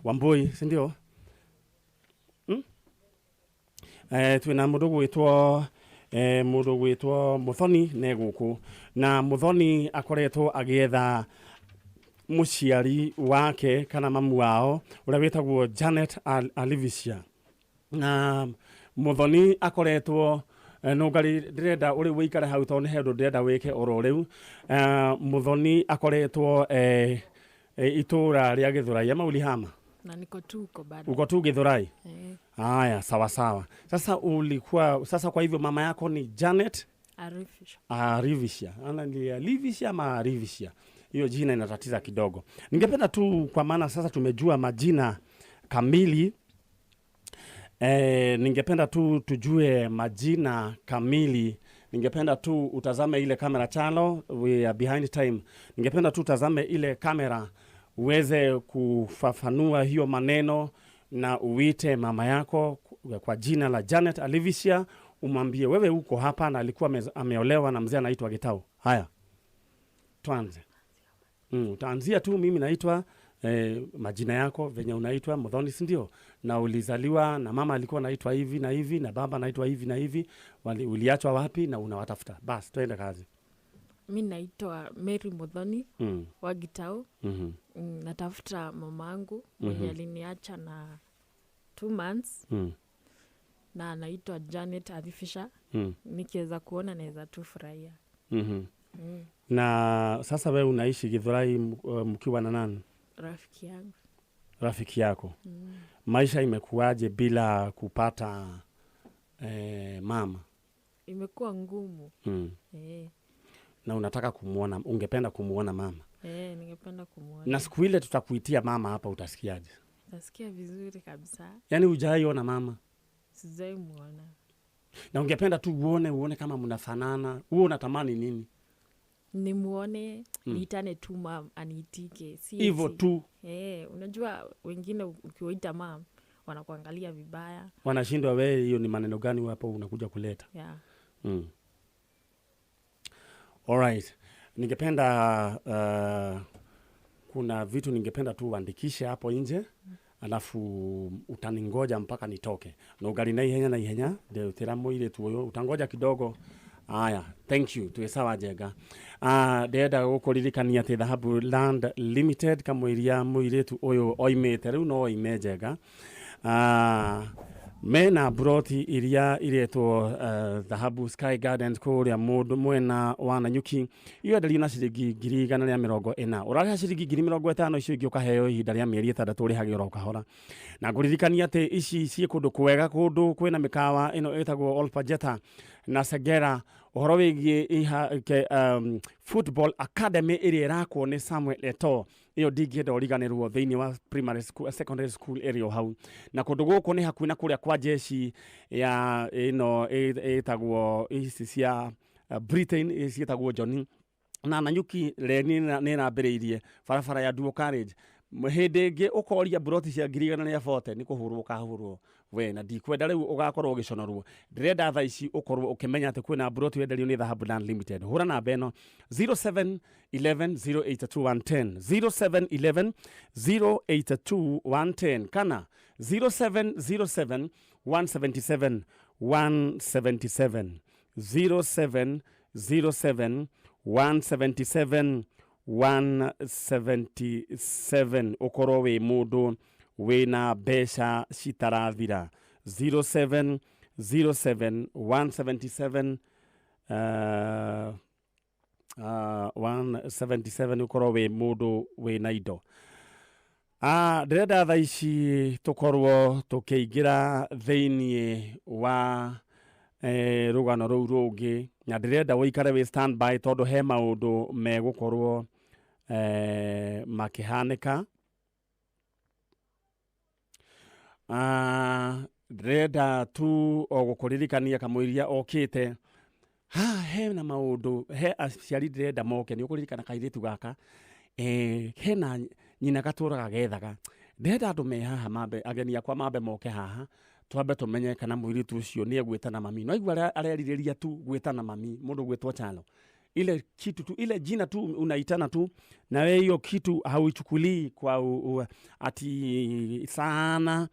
Wambui, si ndio? Hmm? Twina mundu gwitwo mundu gwitwo Muthoni ne guku na Muthoni akoretwo agietha muciari wake kana mamu wao uria witagwo Janet Alivisia na Muthoni akoretwo nungari ndirenda uri wikare hau tondu he undu ndirenda wike oro riu. Muthoni akoretwo itura ria Githurai ama ulihama? Na niko tu huko bado. Uko tu Githurai? Eh. Haya, sawa sawa. Sasa ulikuwa sasa, kwa hivyo mama yako ni Janet Arifisha. Arivishia. Ana ni Alivishia ama Arivishia? Hiyo jina inatatiza kidogo. Ningependa tu kwa maana sasa tumejua majina kamili. Ningependa tu tujue majina kamili. Ningependa tu utazame ile kamera channel, we are behind time. Ningependa tu utazame ile kamera uweze kufafanua hiyo maneno na uite mama yako kwa jina la Janet Alivisia, umwambie wewe uko hapa na alikuwa ameolewa na mzee anaitwa Gitau. Haya, tuanze. Utaanzia tu mimi naitwa majina yako venye unaitwa Muthoni, si ndio? Na ulizaliwa na mama alikuwa anaitwa hivi na hivi na baba anaitwa hivi na hivi, uliachwa wapi na unawatafuta. Bas, twende kazi. Mi naitwa Mary Muthoni wa Gitau. Natafuta mamangu mwenye aliniacha na 2 months. Na anaitwa Janet Arifisha. Nikiweza kuona naweza tu furahia. Na sasa wewe unaishi Githurai mkiwa na nani? Rafiki yangu. Rafiki yako. Maisha imekuwaje bila kupata mama? Imekuwa ngumu. Na unataka kumuona, ungependa kumuona mama? Ningependa kumuona. Na siku ile tutakuitia mama hapa utasikiaje? Nasikia vizuri kabisa. Yaani hujaiona mama? Sijai muona. Na ungependa tu uone kama mnafanana. Wewe unatamani nini? Nimuone, niitane tu mam aniitike. Si hivyo eti tu. Unajua wengine ukiwaita mam wanakuangalia vibaya. Wanashindwa wewe hiyo ni maneno gani hapo unakuja kuleta? Yeah. All right. Ningependa kuna vitu ningependa tu uandikishe hapo nje. Alafu utaningoja mpaka nitoke. Na ugali na ihenya na ihenya, ndio tera muire tu uyo, utangoja kidogo. Aya, thank you. Tuwe sawa jega. Ndenda gukuririkania ati Dhahabu Land Limited kamwiria muiritu uyu oimite riu no oime njega. Mena broti iria iretwo Dhahabu Sky Gardens kuria mundu mwena wa Nanyuki iyo enderio na ciringi ngiri igana ria mĩrongo ĩna. Ũrarĩha ciringi ngiri mĩrongo ĩtano, icio ingĩ ũkaheo ihinda rĩa mĩeri ĩtandatũ ũrĩhage oro kahora. Na ngũririkania atĩ ici ciĩ kũndũ kwega, kũndũ kwĩna mĩkawa ĩno ĩtagwo Olpajeta na Segera. Ũhoro wĩgiĩ Football Academy ĩrĩa ĩrakwo nĩ Samuel Eto'o, ĩyo ndingĩenda ũriganĩrwo thĩinĩ wa primary school, secondary school ĩrĩa o hau. Na kũndũ gũkũ nĩ hakuhĩ na kũrĩa kwa jeshi ya ĩno ĩtagwo ici cia Britain, ciĩtagwo Johnny. Na Nanyuki reni nĩ ĩrambĩrĩirie barabara ya Dual Carriage. Hĩndĩ ĩngĩ ũkoria broti cia ngiri igana rĩa 40 nĩ kũhũrwo ũkahũrwo we, na ndikwenda rĩu ũgakorwo ũgĩconorwo. Ndĩrenda thaa ici ũkorwo ũkĩmenya atĩ kwĩna broti wenderio nĩ Dhahabu Land Limited. Hũra namba ĩno 0711 082 110, 0711 082 110 kana 0707 177 177, 0707 177 177. Ukorwo wi mundu wina mbeca citarathira, 0707 177 177, ukorwo wi mundu wina indo. Ndĩrenda thaa ici tũkorwo tũkĩingĩra thĩiniĩ wa rũgano rũu rũngĩ, na ndĩrenda ũikare wĩ standby tondũ he maũndũ megũkorwo makĩhanĩka. Ndĩrenda tu o gũkũririkania kamũiria okĩte ha he na maũndũ, he aciari ndĩrenda moke. Nĩ ũkũririkana kairĩtu gaka hena nyina gatũraga gethaga. Ndĩrenda andũ me haha mambe, ageni akwa mambe moke haha twambe tũmenye kana mũirĩtu ũcio nĩ egwĩtana mami. No aigua arerirĩria tu gwĩtana mami, mũndũ gwĩtwo Chalo. Ile kitu tu, ile jina tu unaitana tu na wewe, hiyo kitu hauichukulii kwa ati sana.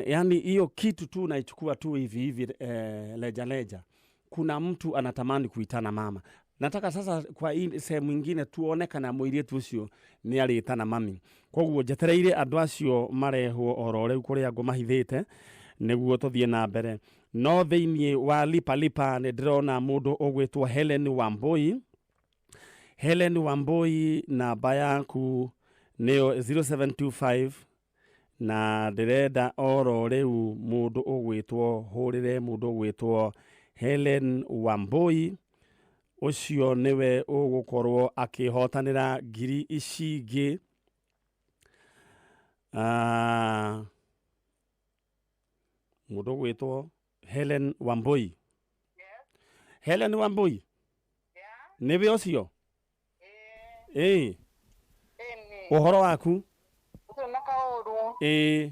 Yani hiyo kitu tu unaichukua tu hivi hivi, leja leja. Kuna mtu anatamani kuitana mama. Nataka sasa kwa hii sehemu ingine tuone kana mũirĩtu ũcio nĩ arĩtana mami. Koguo njetereire andũ acio marehwo oro rĩu kũrĩa ngũmahithĩte nĩguo tũthiĩ na mbere. No thĩinĩ wa Lipa Lipa nĩ ndĩrona mũndũ ũgwĩtwo Helen Wambui. Helen Wambui, namba yaku nĩyo 0725, na ndĩrenda oro rĩu mũndũ ũgwĩtwo, hũrĩre mũndũ ũgwĩtwo Helen Wambui. Ũcio nĩwe ũgũkorwo akĩhotanĩra ngiri ici ingĩ. Ah, mũndũ ũgwĩtwo Helen Wambui. Helen Wambui, nĩwe ũcio? Ĩĩ. Ũhoro waku? Na kaũru. Ĩĩ,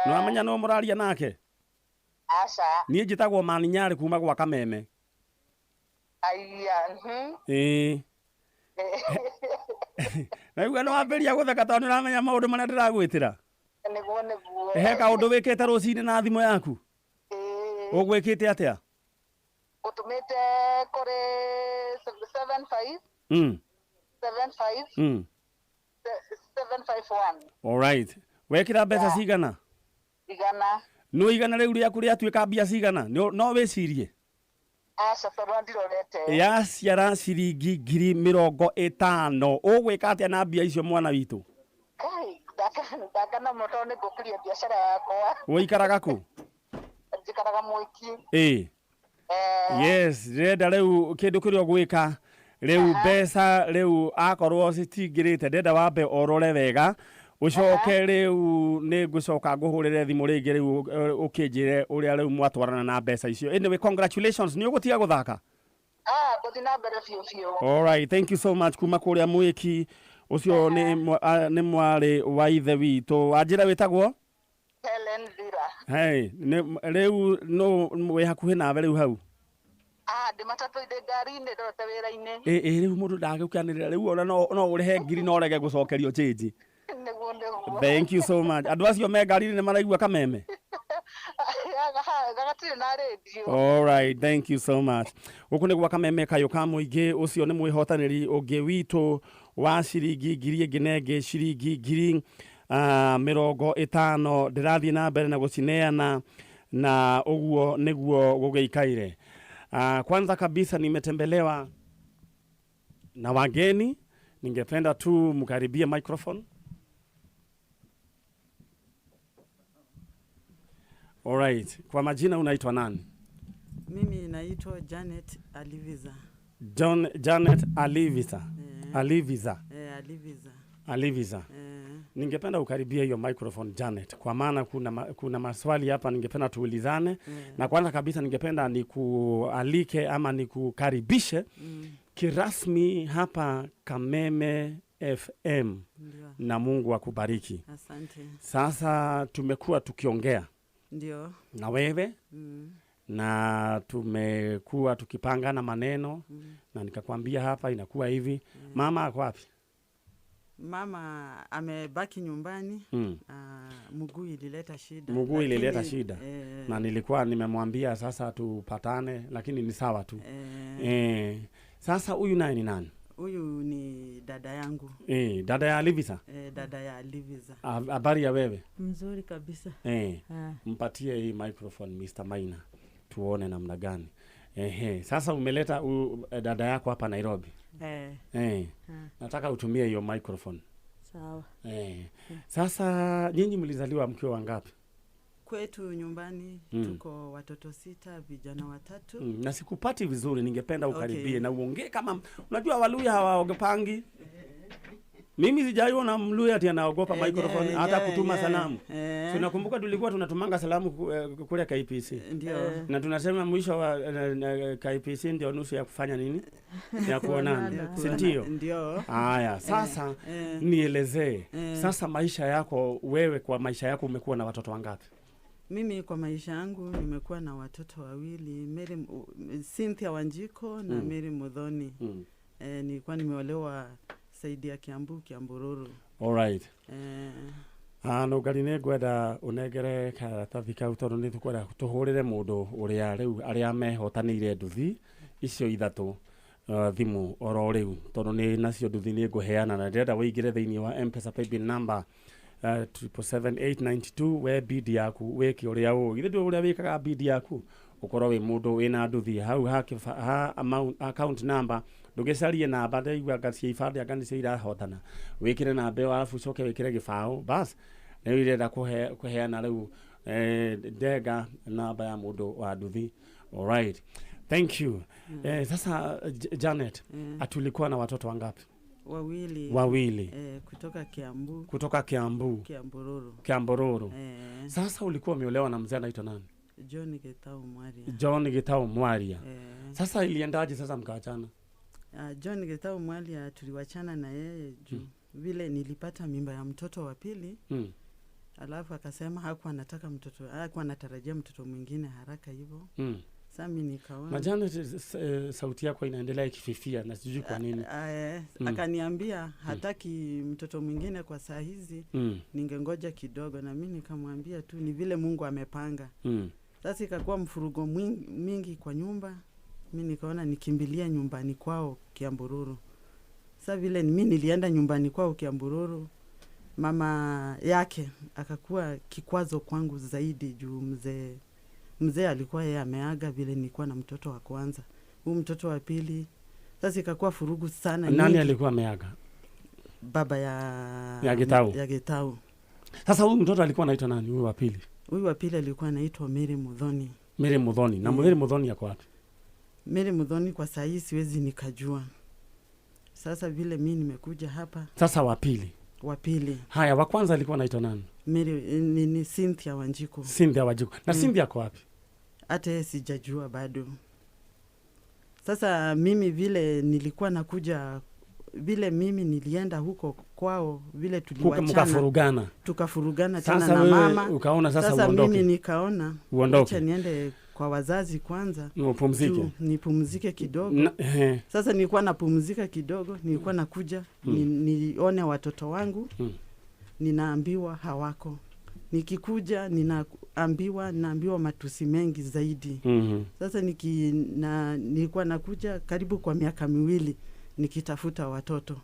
nĩwamenya no mũraria nake? Aca. Niĩ njĩtagwo Maninyarĩ kuma gwa Kameme. Aya. Ĩĩ, naigua nĩ wambĩrĩria gũtheka tondũ nĩũramenya maũndũ marĩa ndĩragwĩtĩra. Nĩguo, nĩguo. He kaũndũ wĩkĩte rũcinĩ na thimũ yaku? Ĩĩ. Ũgwĩkĩte atĩa? Ũtũmĩte kũrĩ 75 75 751. Alright, wekĩra mbeca cigana? 100. Nĩ 100 rĩu rĩaku rĩatuĩka mbia cigana? No wĩcirie? Aca, tondũ ndirorete. Yaciara ciringi 50,000. Ũgwĩka atĩa na mbia icio, mwana witũ? Kai, ndakena mũno tondũ nĩ ngũkĩria biacara yakwa. Ũikaraga kũ? Njikaraga Mwĩki. Ĩĩ. Yes, ndĩrenda rĩu kĩndũ kĩrĩa ũgwĩka rĩu, mbeca rĩu akorwo citingĩrĩte, ndĩrenda wambe ũrore wega, ũcoke rĩu nĩ ngũcoka ngũhũrĩre thimũ rĩngĩ rĩu, ũkĩnjĩre ũrĩa rĩu mwatwarana na mbeca icio. Anyway, congratulations, nĩ ũgũtiga gũthaka? Ah, ngũthiĩ na mbere biũ biũ. Alright, thank you so much kuma kũrĩa Mwĩki. Ũcio nĩ mwarĩ wa ithe witũ. Wanjĩra wĩtagwo? Helen Lira. Hey, rĩu no wĩ hakuhĩ nawe rĩu hau? Ah, ndĩ matatũ-inĩ, ngari-inĩ, ndorete wĩra-inĩ. Ĩ rĩu mũndũ ndagĩũkanĩrĩra rĩu, ona no ũrĩhe ngiri no ũrege gũcokerio change. Nĩguo, nĩguo. Thank you so much. Andũ acio me ngari-inĩ nĩ maraigua Kameme? Gatirĩ na rĩndiũ. All right, thank you so much. Gũkũ nĩ gwa Kameme kayũ ka mũingĩ. Ũcio nĩ mwĩhotanĩri ũngĩ witũ wa ciringi ngiri ĩngĩ na ĩngĩ, ciringi 50,000. Ndĩrathiĩ na mbere na gũcineana na ũguo nĩguo gũgĩikaire. Kwanza kabisa nimetembelewa na wageni, ningependa tu mkaribie microphone. Alright, kwa majina unaitwa nani? Mimi naitwa Janet Aliviza. John, Janet Alivisa. Aliviza. Eh, Aliviza. Aliviza. Ningependa ukaribie hiyo microphone, Janet, kwa maana kuna maswali hapa ningependa tuulizane. Na kwanza kabisa ningependa nikualike ama nikukaribishe kirasmi hapa Kameme FM. Ndio. Na Mungu akubariki. Asante. Sasa tumekuwa tukiongea na wewe na tumekuwa tukipangana maneno na nikakwambia hapa inakuwa hivi. Mama ako wapi? Mama amebaki nyumbani. Mguu ilileta shida. Mguu ilileta shida. Na nilikuwa nimemwambia sasa tupatane, lakini ni sawa tu. Sasa huyu naye ni nani? Huyu ni dada yangu. Dada ya Alivisa? Dada ya Aliviza. Habari ya wewe? Mzuri kabisa. Mpatie hii microphone Mr. Maina tuone namna gani. Ehe, sasa umeleta dada yako hapa Nairobi. Eh. Nataka utumie hiyo microphone. Sawa. Sasa nyinyi mlizaliwa mkiwa wangapi? Kwetu nyumbani tuko watoto sita, vijana watatu. Na sikupati vizuri, ningependa ukaribie na uongee kama unajua Waluya hawaogopangi. Mimi sijaiona Mluya ati anaogopa microphone hata kutuma salamu. Si nakumbuka tulikuwa tunatumanga salamu kule KPC. Ndio. Na tunasema mwisho wa KPC ndio nusu ya kufanya nini? Ya kuonana. Si ndio? Ndio. Haya, sasa nielezee. Sasa maisha yako wewe, kwa maisha yako umekuwa na watoto wangapi? Mimi kwa maisha yangu nimekuwa na watoto wawili, Mary, Cynthia Wanjiko na Mary Muthoni. Nilikuwa nimeolewa side ya Kiambu, Kiambururu. Alright. Nũngari nĩ ngwenda ũnengere karatathi kau tondũ nĩ tũkwenda tũhũrĩre mũndũ ũrĩa rĩu arĩa mehotanĩire nduthi icio ithatũ thimũ oro rĩu, tondũ nĩ nacio nduthi nĩ ngũheana, na ndĩrenda wĩingĩre thĩinĩ wa M-Pesa paybill number 777892, we bid yaku wĩke ũrĩa ũũ, githĩ ndũĩ ũrĩa wĩkaga bid yaku, ũkorwo wĩ mũndũ wĩna nduthi hau ha amount, account number, ndũgĩcarie namba, ndaigua anga cia ibandĩ anga nĩcio irahotana, wĩkĩre namba ĩyo arabu ũcoke wĩkĩre gĩbaũ, bas rĩu irenda kũheana rĩu ndenga namba ya mũndũ wa nduthi. Alright, thank you. Sasa Janet, atulikuwa na watoto wangapi? Wawili. Wawili. Kutoka Kiambu. Kutoka Kiambu. Kiambururu. Kiambururu. Sasa ulikuwa umeolewa na mzee anaitwa nani? John Gitau Mwaria. John Gitau Mwaria. Sasa iliendaje sasa mkaachana? John Gitau Mwaria tuliwachana na yeye juu vile nilipata mimba ya mtoto wa pili. Alafu akasema hakuwa anataka mtoto, hakuwa anatarajia mtoto mwingine haraka hivyo. Sasa mimi nikaona. Na Janet, sauti yako inaendelea ikififia na sijui kwa nini. Akaniambia hataki mtoto mwingine kwa saa hizi, ningengoja kidogo, na mimi nikamwambia tu ni vile Mungu amepanga. Sasa ikakuwa mfurugo mingi kwa nyumba. Mimi nikaona nikimbilia nyumbani kwao Kiambururu. Sasa vile mimi nilienda nyumbani kwao Kiambururu, mama yake akakuwa kikwazo kwangu zaidi juu mzee alikuwa yeye ameaga vile nilikuwa na mtoto wa kwanza. Huyu mtoto wa pili sasa ikakuwa furugu sana. Nani alikuwa ameaga? Baba ya Gitau. Ya Gitau. Sasa huyu mtoto alikuwa anaitwa nani huyu wa pili? Huyu wa pili alikuwa anaitwa Mary Muthoni. Mary Muthoni. Na Mary Muthoni yako wapi? Mary Muthoni kwa saa hii siwezi nikajua. Sasa vile mimi nimekuja hapa. Sasa wa pili. Wa pili. Haya, wa kwanza alikuwa anaitwa nani? Mary ni Cynthia Wanjiku. Cynthia Wanjiku. Na Cynthia ako wapi? Hata sijajua bado. Sasa mimi vile nilikuwa nakuja, vile mimi nilienda huko kwao, vile tuliwachana. Mkafurugana. Tukafurugana tena sasa na mama. Ukaona sasa sasa uondoke. Mimi nikaona uondoke. Acha niende kwa wazazi kwanza. Upumzike. Nipumzike kidogo. Sasa nilikuwa napumzika kidogo, nilikuwa nakuja nione watoto wangu. Ninaambiwa hawako. Nikikuja ninaambiwa matusi mengi zaidi. Sasa nilikuwa nakuja karibu kwa miaka miwili nikitafuta watoto.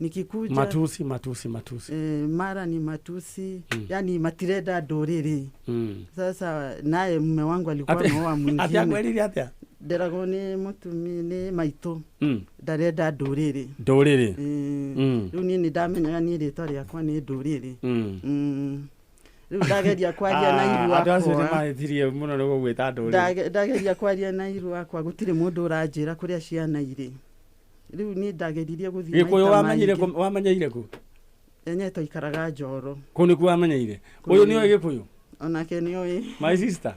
Nikikuja matusi. Mara ni matusi, yani matireda dorere. Sasa naye mume wangu alikuwa ameoa mwingine. Atia kweli atia? Nderago ni mutumi ni maito. Ndarenda ndũrĩrĩ. Ndũrĩrĩ. Rĩu niĩ nĩndamenyaga niĩ rĩtwa rĩakwa nĩ ndũrĩrĩ. Rĩu ndageria kwaria na iru Andũ acio akwa. nĩmahĩtirie mũno nĩ gũgwĩta ndũrĩrĩ. Ndageria kwaria na iru akwa gũtirĩ mũndũ ũranjĩra kũrĩa ciana irĩ. Rĩu niĩ ndageririe gũthiĩ Gĩkũyũ maita maingĩ. wamenyeire kũ? Enyewe twaikaraga Njoro. Kũu nĩkuo wamenyeire? Ũyũ nĩoĩ Gĩkũyũ? Onake nĩoĩ. My sister.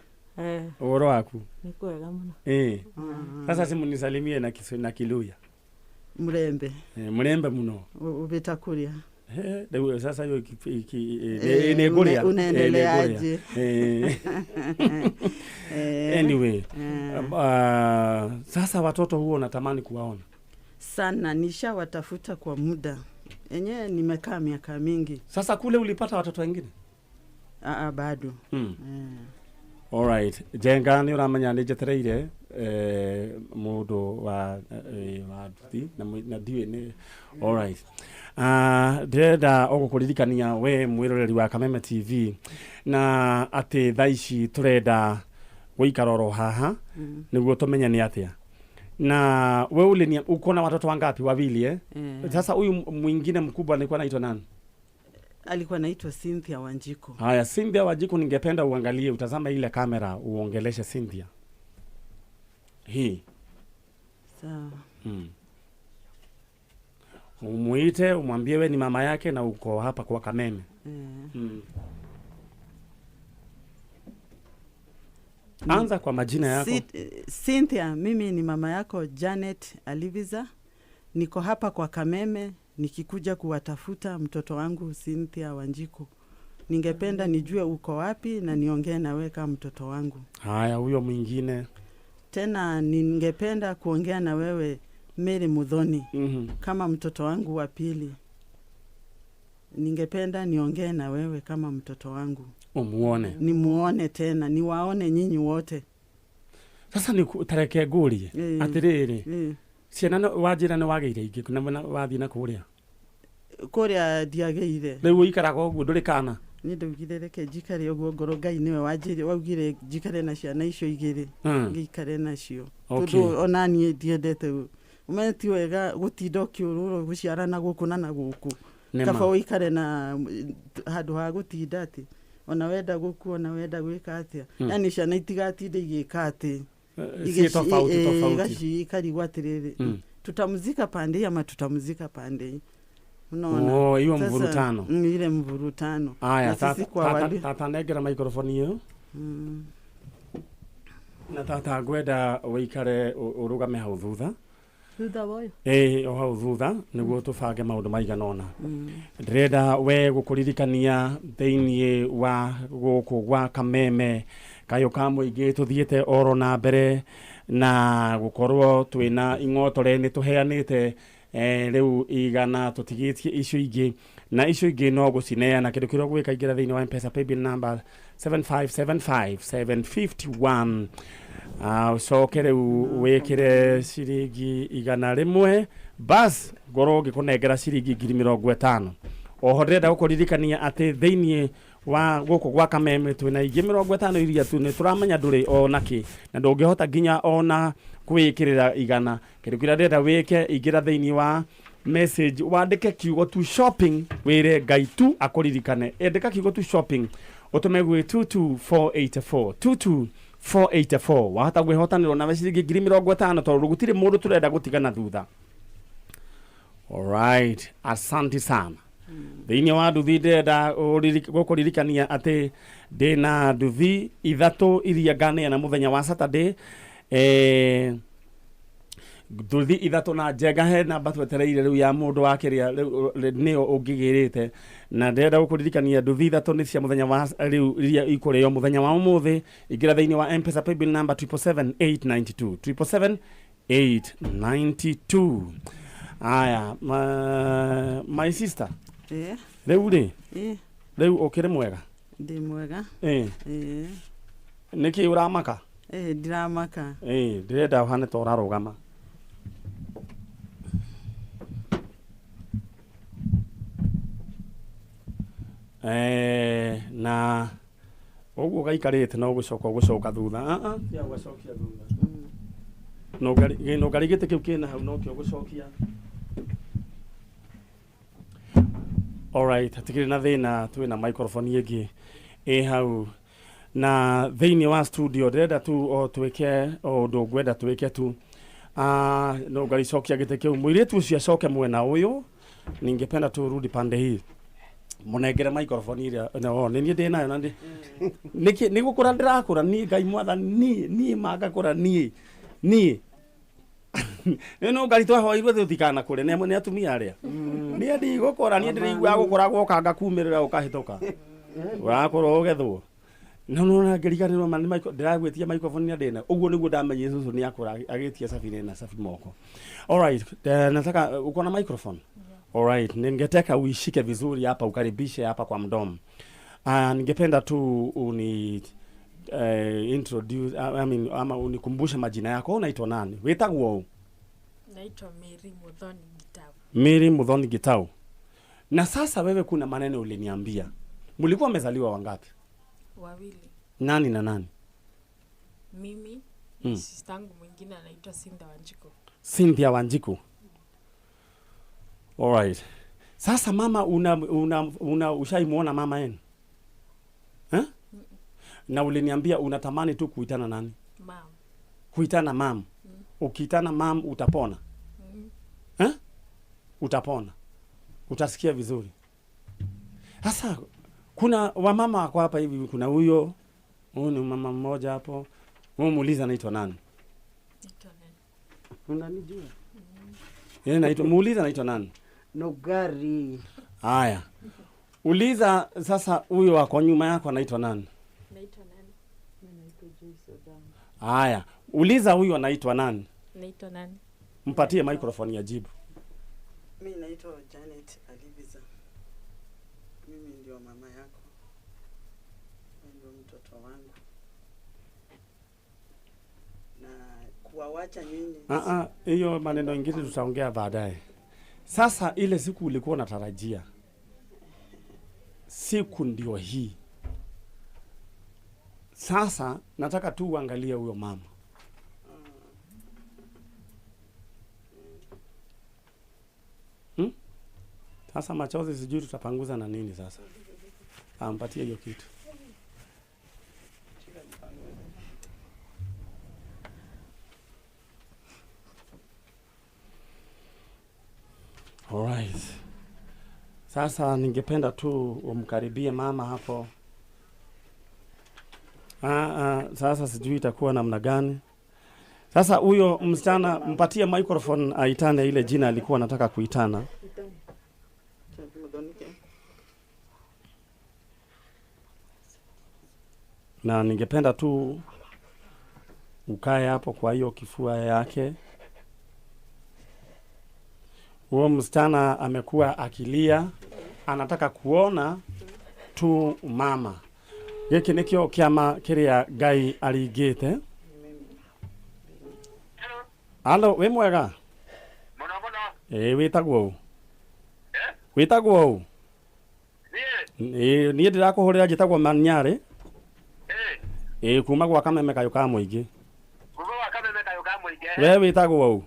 Ũhoro waku? Nĩ kwega mũno. Sasa simu nisalimie na Kiluya. Murembe. Murembe muno. Ubita kuria. Rĩu sasa hiyo nĩ ngũrĩa. Unaendeleaje? Anyway, sasa watoto huo natamani kuwaona. Sana, nishawatafuta kwa muda. Enyewe nimekaa miaka mingi. Sasa kule ulipata watoto wengine? Bado. All right. Jenga nĩ ũramenya nĩ njetereire mũndũ wa nduthi na ndiũĩ nĩ all right. Ndĩrenda o gũkũririkania we mwĩroreri wa Kameme TV na atĩ thaa ici tũrenda gũikara oro haha nĩguo tũmenye nĩ atĩa. Na we ulinia uko na watoto wangapi? Wawili eh? Sasa huyu mwingine mkubwa alikuwa anaitwa nani? Alikuwa anaitwa Cynthia Wanjiku. Haya, Cynthia Wanjiku, ningependa uangalie, utazame ile kamera uongeleshe Cynthia. Hii. Sawa. Umuite, umwambie we ni mama yake na uko hapa kwa Kameme. Anza kwa majina yako. Cynthia, mimi ni mama yako Janet Aliviza. Niko hapa kwa Kameme nikikuja kuwatafuta mtoto wangu Cynthia Wanjiku. Ningependa nijue uko wapi na niongee nawe kama mtoto wangu. Haya, huyo mwingine. Tena ningependa kuongea na wewe Mary Muthoni kama mtoto wangu wa pili. Ningependa niongee na wewe kama mtoto wangu. Umuone. Nimuone tena, niwaone nyinyi wote. Sasa ni tareke ngũrie atiriri, ciana wanjĩra nĩ wagĩire ingĩ na wathiĩ na kũrĩa? Kũrĩa ndiagĩire. Rĩu ũikaraga ũguo ndũrĩ kana? Niĩ ndaugire reke njikare ũguo ngoro Ngai nĩwe wanjĩrire, waugire njikare na ciana icio igĩrĩ, ngĩikare nacio. Tondũ ona niĩ ndiendete ũmenye ti wega gũtinda ũkĩũrũra gũciarana gũkũ na gũkũ. Kaba ũikare na handũ ha gũtinda atĩ ona wenda gũkua ona wenda gwĩka atĩa. Yaani ciana itigatinde igĩka atĩ tofauti tofauti. Ikarigwo atĩrĩrĩ, tutamzika pande hii ama tutamzika pande hii. Unaona? Oh, hiyo mvurutano. Ile mvurutano. Aya, tata nengera microphone hiyo. Na tata ngwenda ũikare ũrũgame hau thutha. Thutha woyo? O hau thutha nĩguo tũbange maũndũ maigana ũna. Ndĩrenda we gũkũririkania thĩinĩ wa gũkũ gwa Kameme kayũ ka mũingĩ tũthiĩte oro na mbere na gũkorwo twĩna ing'otore nĩ tũheanĩte rĩu igana tũtigĩtie icio ingĩ na icio ingĩ no gũcineana. Kĩndũ kĩrĩa ũgwĩka ingĩra thĩinĩ wa M-Pesa paybill number 7575751 ucoke rĩu wĩkĩre ciringi 100 bas ngorwo ngĩkũnengera ciringi 50,000. Oho ndĩrenda gũkũririkania atĩ thĩinĩ wa gũkũ gwa Kameme twĩna ingĩ 50 iria tu nĩ tũramenya ndũrĩ ona kĩ na ndũngĩhota nginya ona kwĩkĩrĩra 100. Kĩndũ kĩrĩa ndĩrenda wĩke, ingĩra thĩinĩ wa message wandĩke kiugo tu shopping wĩre Ngai tu akũririkane. Andĩka kiugo tu shopping ũtũme gwĩ 22484 22484 wahota gwĩhotanĩrwo nawe ciringi 50,000 tondũ gũtirĩ mũndũ tũrenda gũtigana thutha. Alright, asante sana. Thĩinĩ wa nduthi ndĩrenda gũkũririkania atĩ ndĩna nduthi ithatũ iria nganeana mũthenya wa Saturday. Nduthi ithatũ na njenga he namba twetereire rĩu ya mũndũ wa kĩrĩa rĩu nĩyo ũngĩgĩrĩte, na ndĩrenda gũkũririkania nduthi ithatũ nĩ cia mũthenya wa rĩu iria ikũrĩo mũthenya wa ũmũthĩ. Ingĩra thĩinĩ wa M-Pesa paybill number 777,892 777,892. Aya, my sister. Rĩu rĩ? Rĩu ũkĩrĩ mwega? Ndĩ mwega. Nĩkĩ ũramaka? Ndiramaka. Ndĩrenda ũhane ta ũrarũgama. Na ũguo gaikarĩte no gũcoka ũgũcoka thutha. Tia ũgacokia thutha. No ngari gĩtĩ kĩu kĩna hau nokĩo ũgũcokia. Alright, hatikĩrĩ na thĩna, twĩna microphone ĩngĩ ĩ hau. Na thĩinĩ wa studio ndĩrenda tu o twĩke o ũndũ ngwenda twĩke tu. No ngaricokia gĩtĩ kĩu mũirĩtu ũcio acoke mwena ũyũ, ningependa tu rudi pande hii. Mũnengere microphone ĩrĩa no nĩ niĩ ndĩ nayo na nĩkĩ nĩ gũkũra ndĩrakũra niĩ Ngai mwathani niĩ mangakũra niĩ niĩ no ngari twahoirwo tũtikanakũre nĩ atumia arĩa niĩ ndigũkũra niĩ ndĩraigua gũkũra gwoka ngakumĩrĩra ũkahĩtũka ũrakorwo ũgethwo. No no ngĩriganĩrwo ma ndĩragwĩtia microphone nĩ ndĩna ũguo nĩguo ndamenyire cũcũ nĩ akũra agĩtia cabi na cabi moko. Alright, nataka uko na microphone? Alright, ningetaka uishike vizuri hapa, ukaribishe hapa kwa mdomo. Ningependa tu uni introduce, I mean, ama unikumbushe majina yako. Unaitwa nani? Wĩtagwo? Naitwa Mary Muthoni Gitau. Mary Muthoni Gitau. Na sasa wewe kuna maneno uliniambia. Mlikuwa mmezaliwa wangapi? Wawili. Nani na nani? Mimi na sister yangu mwingine anaitwa Cynthia Wanjiku. Cynthia Wanjiku. Alright. Sasa mama una ushaimuona mama yenu? Eh? Na uliniambia unatamani tu kuitana nani? Mam. Kuitana mam. Ukiitana mam utapona. Eh? Utapona. Utasikia vizuri. Sasa kuna wamama wako hapa hivi, kuna huyo, huyu ni mama mmoja hapo. Wewe muulize anaitwa nani? Naitwa nani? Unanijua? Yeye anaitwa, muulize anaitwa nani? Nogari. Haya. Uliza sasa huyo wako nyuma yako anaitwa nani? Naitwa nani? Mimi naitwa Joyce Odanga. Haya, uliza huyu anaitwa nani? Naitwa nani? Mpatie microphone ya jibu. Mimi naitwa Janet Aliviza. Mimi ndio mama yako. Wewe ndio mtoto wangu. Na kuwawacha nyinyi. Hiyo maneno ingine tutaongea baadaye. Sasa ile siku ulikuwa unatarajia, siku ndio hii. Sasa nataka tu uangalie huyo mama. Sasa machozi sijui tutapanguza na nini sasa. Ampatie hiyo kitu. Alright. Sasa ningependa tu umkaribie mama hapo. Sasa sijui itakuwa namna gani. Sasa huyo msichana mpatie microphone aitane ile jina alikuwa anataka kuitana. Na ningependa tu ukae hapo kwa hiyo kifua yake. Huyo msichana amekuwa akilia, anataka kuona tu mama. Giki nikio kiama kiria Ngai aringite. Alo, wi mwega? Muno muno. Witagwo u? Witagwo u? Niĩ ndĩrakũhũrĩra njĩtagwo Manyarĩ. Kuma gwa Kameme kayũ ka mũingĩ. Kuma gwa Kameme kayũ ka mũingĩ. We wĩtagwo u?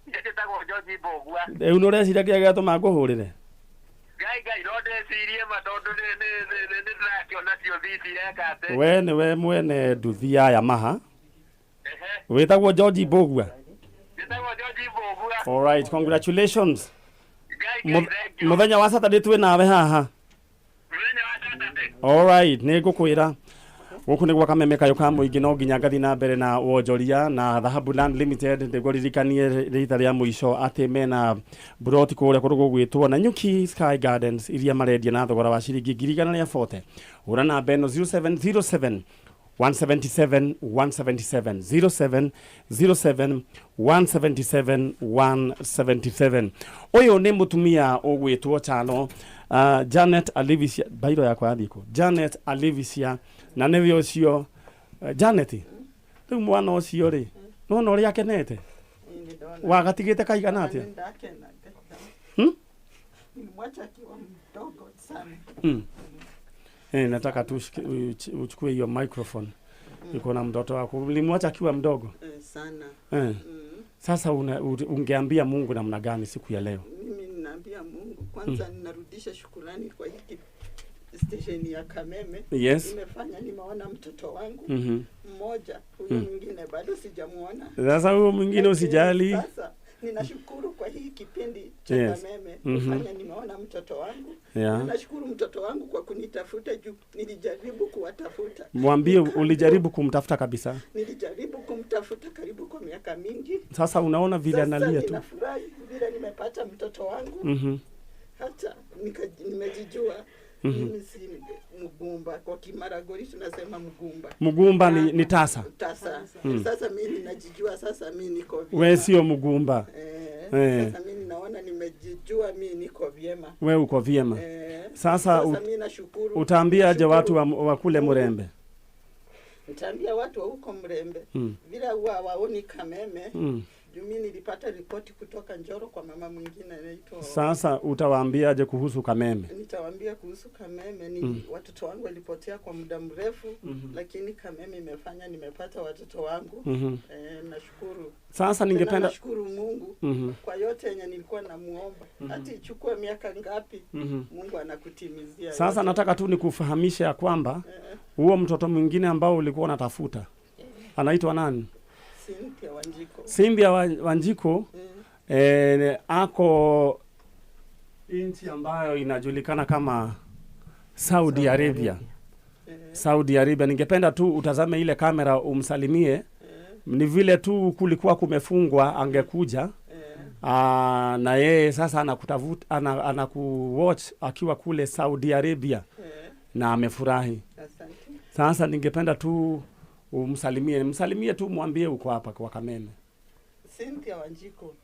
Njĩtagwo George Mbũgua. Rĩu nĩũreciria kĩrĩa gĩatũma ngũhũrĩre? Ngai no ndĩcirie ma tondũ nĩ ndĩrakĩona cio thici ireka atĩ. We nĩwe mwene nduthi ya Yamaha. Wĩtagwo George Mbũgua. Njĩtagwo George Mbũgua. All right, congratulations. Ngai, thank you. Mũthenya wa Saturday twĩ nawe haha. Mũthenya wa Saturday. All right, nĩ ngũkwĩra. Gũkũ nĩ gwa Kameme kayũ ka mũingĩ, no nginya ngathi na mbere na wonjoria na Dhahabu Land Limited. Nĩguo ririkanie rita rĩa mũico atĩ mena broti kũrĩa kũndũ gũgwĩtwo na Nyuki Sky Gardens iria marendia na thogora wa ciringi 140,000. Hũra namba ĩno 0707 177 177 0707 177 177. Ũyũ nĩ mũtumia ũgwĩtwo Chalo, Janet Alivisia, bairo yakwa yathiĩ kũ? Janet Alivisia, na nĩwe ũcio Janet. Rĩu mwana ũcio rĩ, nĩwona ũrĩa akenete? Wagatigĩte kaigana atĩa? Nilimwacha akiwa mdogo sana. Nataka tu uchukue hiyo microphone. Iko na mtoto wako. Ulimwacha akiwa mdogo? Sana. Sasa ungeambia Mungu namna gani siku ya leo? Mimi ninaambia Mungu kwanza, ninarudisha shukrani kwa hiki station ya Kameme. Yes. Nimefanya nimeona mtoto wangu mmoja, huyu mwingine bado sijamuona. Sasa huyo mwingine usijali. Sasa ninashukuru kwa hii kipindi cha Kameme kufanya nimeona mtoto wangu. Ninashukuru mtoto wangu kwa kunitafuta juu nilijaribu kuwatafuta. Mwambie ulijaribu kumtafuta kabisa. Nilijaribu kumtafuta karibu kwa miaka mingi. Sasa unaona vile analia tu. Ninafurahi vile nimepata mtoto wangu. Hata nimejijua mimi si mgumba. Kwa Kimaragoli tunasema mgumba. Mgumba ni tasa. Tasa. Sasa mimi ninajijua, sasa mimi niko vyema. Wewe sio mgumba. Sasa mimi ninaona nimejijua, mimi niko vyema. Wewe uko vyema. Sasa mimi nashukuru. Utaambia aje watu wa kule Murembe? Nitaambia watu wa huko Murembe vile huwa waoni Kameme. Juu nilipata ripoti kutoka Njoro kwa mama mwingine anaitwa. Sasa utawaambiaje kuhusu Kameme? Nitawaambia kuhusu Kameme ni watoto wangu walipotea kwa muda mrefu, lakini Kameme imefanya nimepata watoto wangu. Nashukuru. Sasa ningependa nashukuru Mungu kwa yote yenye nilikuwa namuomba. Hata ichukue miaka ngapi, Mungu anakutimizia. Sasa yote. Nataka tu nikufahamishe ya kwamba huo mtoto mwingine ambao ulikuwa unatafuta anaitwa nani? Cynthia Wanjiko. Cynthia Wanjiko ako nchi ambayo inajulikana kama Saudi Arabia. Saudi Arabia. Ningependa tu utazame ile kamera umsalimie. Ni vile tu kulikuwa kumefungwa, angekuja. Na yeye sasa anakutavuta, anakuwatch akiwa kule Saudi Arabia na amefurahi. Asante. Sasa ningependa tu umsalimie, msalimie tu, mwambie uko hapa kwa Kameme. Cynthia Wanjiku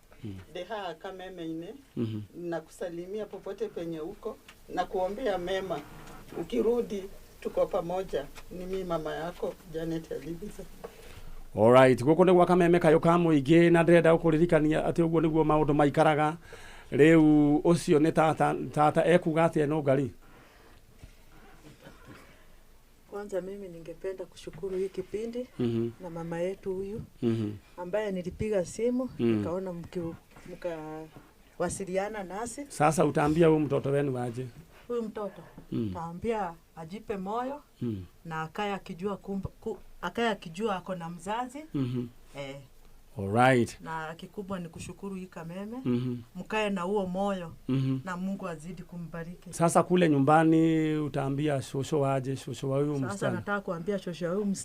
deha Kameme-ini. Nakusalimia popote penye uko na kuombea mema. Ukirudi tuko pamoja. Ni mimi mama yako Janet Elibiza. Alright, guku nĩ gwa Kameme kayũ ka mũingĩ, na ndĩrenda gũkũririkania atĩ ũguo nĩguo maũndũ maikaraga. Rĩu ũcio nĩ tata. Tata ekuga atĩa no ngari? Kwanza mimi ningependa kushukuru hii kipindi na mama yetu huyu ambaye nilipiga simu nikaona mkawasiliana nasi. Sasa utaambia huyu mtoto wenu aje? Huyu mtoto taambia ajipe moyo na akae akijua ako na mzazi. Alright. Na kikubwa ni kushukuru hii Kameme. Mkae na huo moyo na Mungu azidi kumbariki. Sasa kule nyumbani utaambia shosho aje, shosho wa huyu Sasa msichana? nataka kuambia shosho ya huyu msichana.